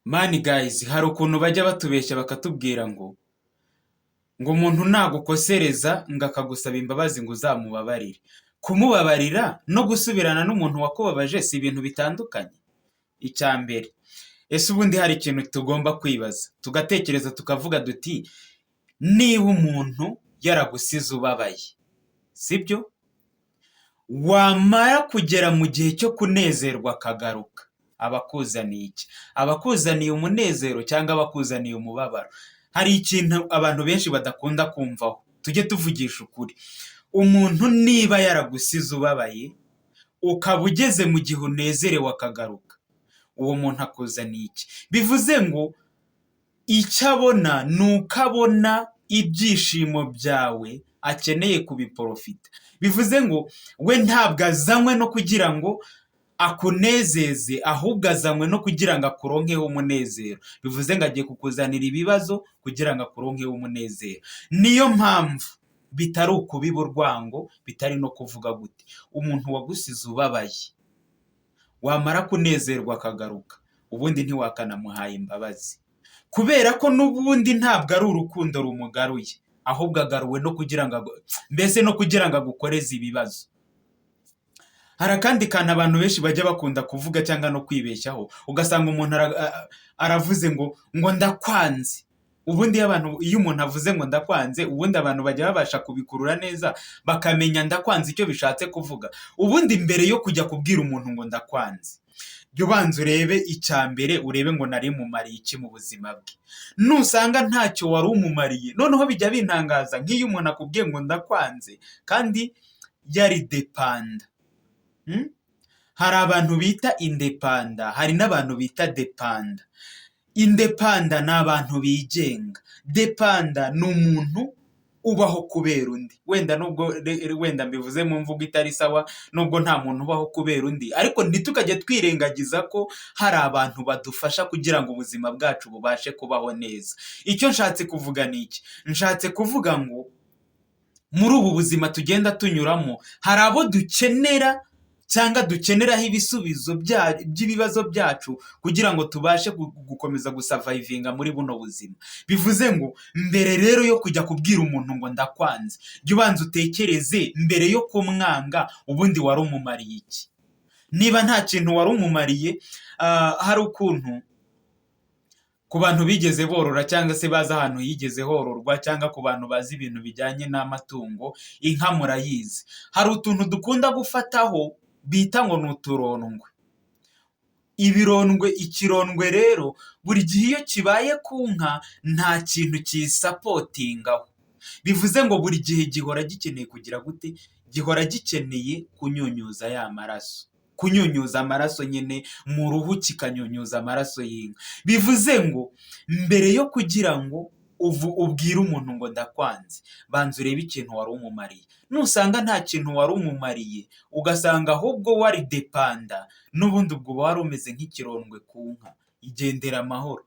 Man guys, hari ukuntu bajya batubeshya bakatubwira ngo umuntu nagukosereza, ngo akagusaba imbabazi, ngo uzamubabarire. Kumubabarira no gusubirana n'umuntu wakubabaje si ibintu bitandukanye? Icya mbere, ese ubundi hari ikintu tugomba kwibaza, tugatekereza, tukavuga duti: niba umuntu yaragusize ubabaye, sibyo, wamara kugera mu gihe cyo kunezerwa akagaruka, aba akuzaniye iki? Aba akuzaniye umunezero cyangwa aba akuzaniye umubabaro? Hari ikintu abantu benshi badakunda kumvaho, tujye tuvugisha ukuri. Umuntu niba yaragusize ubabaye, ukaba ugeze mu gihe unezerewe akagaruka, uwo muntu akuzaniye iki? Bivuze ngo icyo abona ni uko abona ibyishimo byawe akeneye kubiprofita. Bivuze ngo we ntabwo azanywe no kugira ngo akunezeze, ahubwo azanywe no kugira ngo akuronkeho umunezero. Bivuze ngo agiye kukuzanira ibibazo kugira ngo akuronkeho umunezero. Niyo mpamvu bitari ukubiba urwango, bitari no kuvuga gute. Umuntu wagusize ubabaye, wamara kunezerwa akagaruka, ubundi ntiwakanamuhaye imbabazi, kubera ko n'ubundi ntabwo ari urukundo rumugaruye, ahubwo agaruwe no kugira ngo mbese no kugira ngo agukoreze ibibazo. Hari akandi kantu abantu benshi bajya bakunda kuvuga cyangwa no kwibeshyaho, ugasanga umuntu aravuze ngo ndakwanze. Ubundi iyo umuntu avuze ngo ndakwanze, ubundi abantu bajya babasha kubikurura neza, bakamenya ndakwanze icyo bishatse kuvuga? Ubundi mbere yo kujya kubwira umuntu ngo ndakwanze, jya ubanza urebe icya mbere, urebe ngo nari mumariye iki mu buzima bwe. Nusanga ntacyo wari umumariye, noneho bijya bintangaza nk'iyo umuntu akubwiye ngo ndakwanze kandi yari dependent. Hari abantu bita independent, hari n'abantu bita dependent. Independent ni abantu bigenga, dependent ni umuntu ubaho kubera undi. Wenda nubwo wenda mbivuze mu mvugo itari sawa, nubwo nta muntu ubaho kubera undi, ariko ntitukajye twirengagiza ko hari abantu badufasha kugira ngo ubuzima bwacu bubashe kubaho neza. Icyo nshatse kuvuga ni iki? Nshatse kuvuga ngo muri ubu buzima tugenda tunyuramo, hari abo dukenera cyangwa dukeneraho ibisubizo by'ibibazo byacu kugira ngo tubashe gukomeza gusurvivinga muri buno buzima. Bivuze ngo mbere rero yo kujya kubwira umuntu ngo ndakwanze, jya ubanza utekereze mbere yo kumwanga, ubundi wari umumariye iki? Niba nta kintu wari umumariye, hari ukuntu ku bantu bigeze borora cyangwa se bazi ahantu higeze hororwa, cyangwa ku bantu bazi ibintu bijyanye n'amatungo, inka murayizi. Hari utuntu dukunda gufataho bita ngo ni uturondwe. Ibirondwe, ikirondwe rero buri gihe iyo kibaye ku nka nta kintu kiyisupportingaho. Bivuze ngo buri gihe gihora gikeneye kugira gute? Gihora gikeneye kunyunyuza ya maraso. Kunyunyuza amaraso nyine mu ruhu, kikanyunyuza amaraso y'inka. Bivuze ngo mbere yo kugira ngo ubwire umuntu ngo ndakwanze, banza urebe ikintu wari umumariye. Nusanga nta kintu wari umumariye, ugasanga ahubwo wari dependent, n'ubundi ubwo uba wari umeze nk'ikirondwe ku nka, igendera amahoro.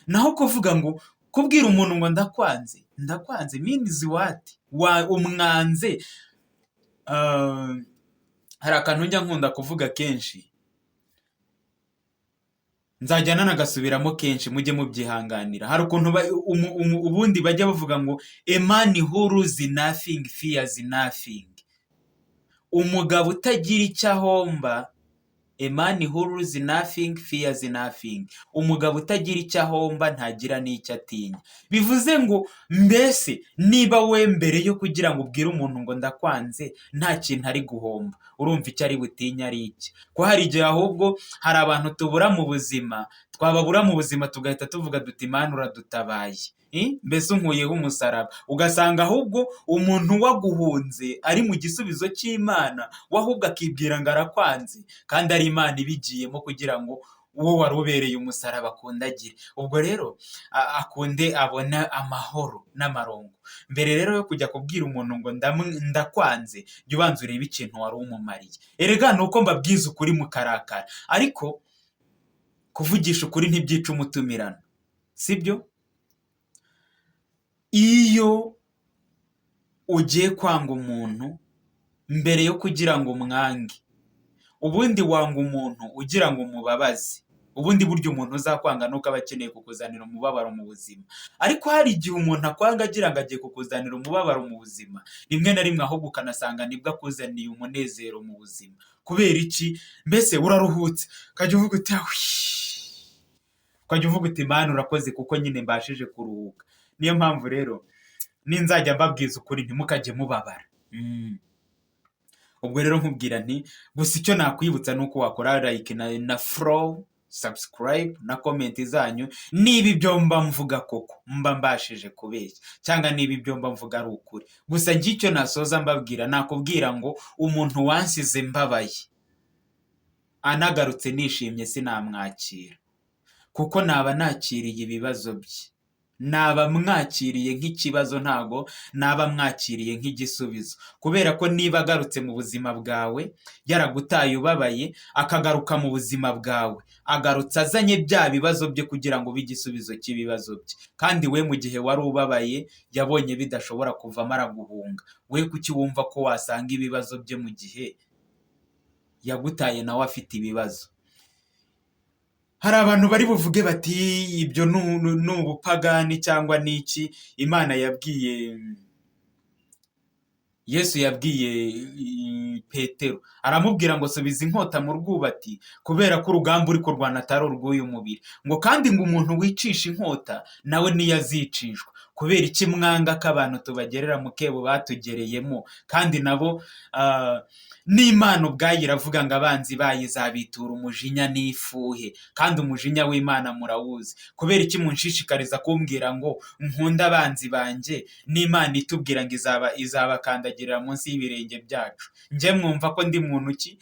Naho kuvuga ngo kubwira umuntu ngo ndakwanze, ndakwanze means what? Umwanze. Hari akantu njya nkunda kuvuga kenshi, nzajya nanagasubiramo kenshi, mujye mubyihanganira. Hari ukuntu ubundi bajya bavuga ngo "A man who lose nothing fears nothing." Umugabo utagira icyo ahomba, "A man who lose nothing fears nothing." Umugabo utagira icyo ahomba ntagira n'icyo atinya. Bivuze ngo mbese niba we mbere yo kugira ngo ubwire umuntu ngo ndakwanze nta kintu ari guhomba, urumva icyo ari butinye ari iki? Ko hari igihe ahubwo hari abantu tubura mu buzima, twababura mu buzima tugahita tuvuga duti: "Mana, uradutabaye, mbese unkuyeho umusaraba." Ugasanga ahubwo umuntu waguhunze ari mu gisubizo cy'Imana, we ahubwo akibwira ngo arakwanze kandi ari Imana ibigiyemo kugira ngo uwo wari ubereye umusaraba akundagire. Ubwo rero akunde abone amahoro n'amarongo. Mbere rero yo kujya kubwira umuntu ngo ndakwanze, jya ubanza urebe ikintu wari umumariye. Erega ni uko mbabwiza ukuri mukarakara, ariko kuvugisha ukuri ntibyica umutumirano, sibyo? Iyo ugiye kwanga umuntu, mbere yo kugira ngo umwange, ubundi wanga umuntu ugira ngo umubabaze. Ubundi buryo umuntu uzakwanga nuko aba akeneye kukuzanira umubabaro mu buzima. Ariko hari igihe umuntu akwanga agira ngo agiye kukuzanira umubabaro mu buzima, rimwe na rimwe ahubwo ukanasanga nibwo akuzaniye umunezero mu buzima. Kubera iki? Mbese uraruhutse, ukajya uvuga uti "Ahwi!" Ukajya uvuga uti "Mana, urakoze kuko nyine mbashije kuruhuka." Niyo mpamvu rero ninzajya mbabwiza ukuri, ntimukajye mubabara. Ubwo rero nkubwira nti gusa icyo nakwibutsa ni uko wakora like na follow, subscribe na comment zanyu, niba ibyo mba mvuga koko mba mbashije kubeshya cyangwa niba ibyo mba mvuga ari ukuri. Gusa njye icyo nasoza mbabwira, nakubwira ngo umuntu wansize mbabaye anagarutse nishimye sinamwakira, kuko naba nakiriye ibibazo bye, naba mwakiriye nk'ikibazo, ntago naba mwakiriye nk'igisubizo. Kubera ko niba agarutse mu buzima bwawe yaragutaye ubabaye, akagaruka mu buzima bwawe agarutse azanye bya bibazo bye kugira ngo ube igisubizo cy'ibibazo bye, kandi we mu gihe wari ubabaye yabonye bidashobora kuvamo araguhunga, we kuki wumva ko wasanga ibibazo bye mu gihe yagutaye nawe afite ibibazo? Hari abantu bari buvuge bati ibyo ni ubupagani cyangwa ni iki. Imana yabwiye Yesu, yabwiye Petero, aramubwira ngo subiza inkota mu rwubati, kubera ko urugamba uri kurwana atari urw'uyu mubiri, ngo kandi ngo umuntu wicisha inkota nawe niyo azicishwa. Kubera iki mwanga ko abantu tubagerera mu kebo batugereyemo? Kandi nabo n'Imana ubwayo iravuga ngo abanzi bayo izabitura umujinya n'ifuhe, kandi umujinya w'Imana murawuzi. Kubera iki munshishikariza kumbwira ngo nkunde abanzi banjye, n'Imana itubwira ngo izabakandagirira munsi y'ibirenge byacu? Njye mwumva ko ndi muntu ki?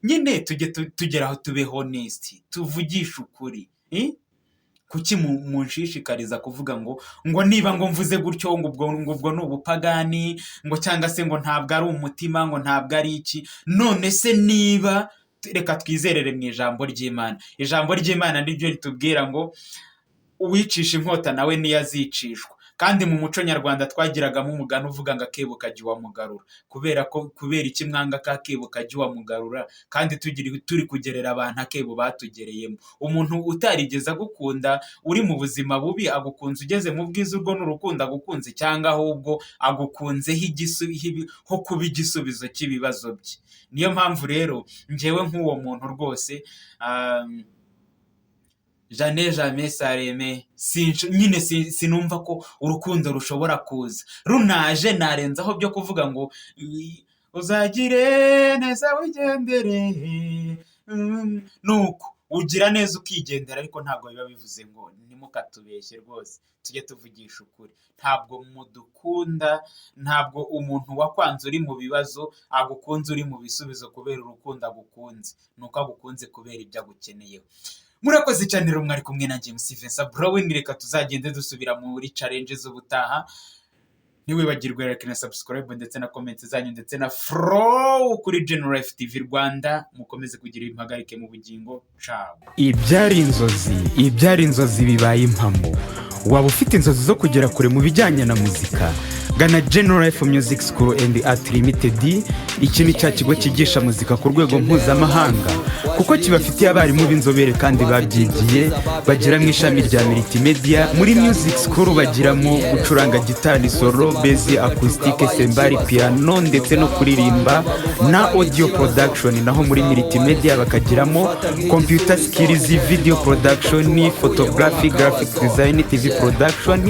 Nyine tujye tugera aho tube honest, tuvugishe ukuri, eh? Kuki munshishikariza kuvuga ngo niba ngo mvuze gutyo ngo ubwo ni ubupagani, ngo cyangwa se ngo ntabwo ari umutima, ngo ntabwo ari iki? None se niba, reka twizerere mu ijambo ry'Imana, ijambo ry'Imana niryo ritubwira ngo uwicisha inkota nawe niyo azicishwa. Kandi mu muco nyarwanda twagiragamo umugani uvuga ngo akebo kajya iwamugarura. Kubera ko, kubera iki mwanga ka kebo kajya iwamugarura, kandi turi kugerera abantu akebo batugereyemo? Umuntu utarigeze agukunda uri mu buzima bubi agukunze ugeze mu bwiza, urwo ni urukundo agukunze, cyangwa ahubwo agukunzeho ho kuba igisubizo cy'ibibazo bye? Niyo mpamvu rero njyewe nk'uwo muntu rwose, jamais, jamais sareme, nyine sinumva ko urukundo rushobora kuza. Runaje narenzaho byo kuvuga ngo uzagire neza wigendere. Nuko ugira neza ukigendera, ariko ntabwo biba bivuze ngo ntimukatubeshye rwose, tujye tuvugisha ukuri. Ntabwo mudukunda. Ntabwo umuntu wakwanze uri mu bibazo agukunze uri mu bisubizo kubera urukundo agukunze, ni uko agukunze kubera ibyo agukeneyeho. Murakoze cyane rero, mwari kumwe na James Vincent Brown. Reka tuzagende dusubira muri challenge z'ubutaha. Ntiwibagirwe like na subscribe ndetse na comment zanyu ndetse na follow kuri General Life TV Rwanda. Mukomeze kugira impagarike mu bugingo. Ciao. Ibyari inzozi, ibyari inzozi bibaye impamo. Waba ufite inzozi zo kugera kure mu bijyanye na muzika? Gana General Life Music School and Art Limited. Iki ni cya kigo cyigisha muzika ku rwego mpuzamahanga, kuko kibafitiye abarimu b'inzobere kandi babyigiye, bagira mu ishami rya multimedia. Muri music school bagiramo gucuranga gitari solo, bass, acoustic, cymbal, piano ndetse no kuririmba na audio production. Naho muri multimedia bakagiramo computer skills, video production, photography, graphic design, TV production,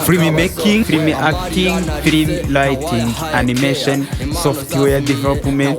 film making, film acting, film lighting, animation, software development.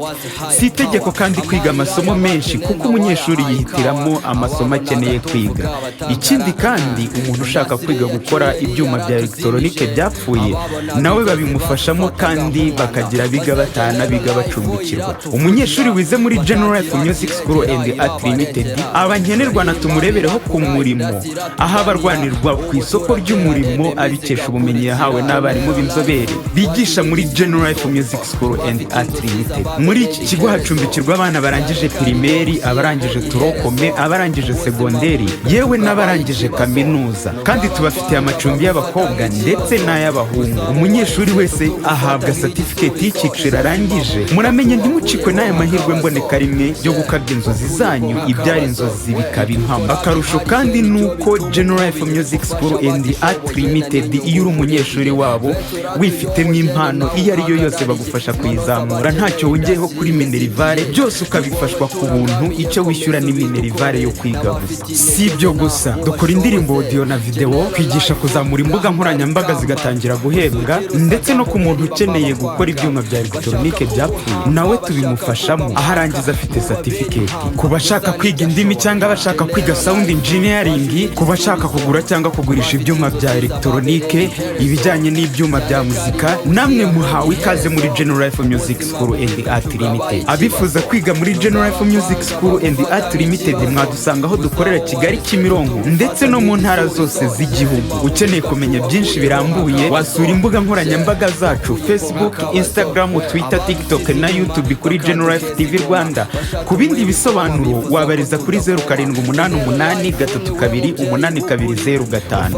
Si itegeko kandi kwiga amasomo menshi, kuko umunyeshuri yihitiramo amasomo akeneye kwiga. Ikindi kandi, umuntu ushaka kwiga gukora ibyuma bya elegitoronike byapfuye nawe babimufashamo, kandi bakagira abiga bataha n'abiga bacumbikirwa. Umunyeshuri wize muri General Life Music School and Art Limited aba nkenerwa na tumurebereho ku murimo, aho aba arwanirwa ku isoko ry'umurimo abikesha ubumenyi yahawe n'abarimu b'inzobere. b'inzobere bigisha muri General Life Music School and Art Limited. Muri iki kigo hacumbikirwa abana barangije primaire, abarangije tronc commun, abarangije segonderi, yewe n'abarangije kaminuza. Kandi tubafitiye amacumbi y'abakobwa ndetse n'ay'abahungu. Umunyeshuri wese ahabwa certificate y'icyiciro arangije. Muramenye, ntimucikwe n'aya mahirwe mboneka rimwe yo gukabya inzozi zanyu, ibyara inzozi bikaba impamo. Akarusho kandi ni uko General Life Music School and Art Limited, iyo uri umunyeshuri wabo wifitemo impano iyo ari yo yose, bagufasha kuyizamura ntacyo wongeyeho kuri minerval, byose ukabifashwa ku buntu. Icyo wishyura ni minerval yo kwiga gusa. Si ibyo gusa, dukora indirimbo audio na video, kwigisha kuzamura imbuga nkoranyambaga zigatangira guhembwa, ndetse no ku muntu ukeneye gukora ibyuma bya elegitoronike byapfuye nawe tubimufashamo, aho arangiza afite certificate. Ku bashaka kwiga indimi cyangwa abashaka kwiga sound engineering, ku bashaka kugura cyangwa kugurisha ibyuma bya elegitoronike, ibijyanye n'ibyuma bya muzika, namwe muhawe ikaze muri General Life Music School and Art Limited. Abifuza kwiga muri General Life Music School and Art Limited, mwadusanga aho dukorera Kigali, Kimironko, ndetse no mu ntara zose z'igihugu. Ukeneye kumenya byinshi birambuye, wasura imbuga nkoranyambaga zacu: Facebook, Instagram, Twitter, TikTok na YouTube kuri General Life TV Rwanda. Ku bindi bisobanuro wabariza kuri 0788328205,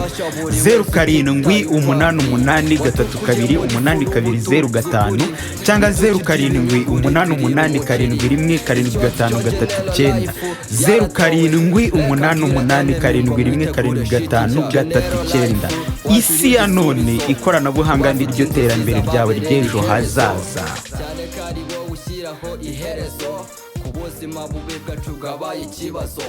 0788328205, cyangwa 0788717539, 0788717539. Isi ya none, ikoranabuhanga ni ryo terambere ryawe ry'ejo hazaza. Cyane ko ari wowe ushyiraho iherezo ku buzima bubi bwacu bwabaye ikibazo.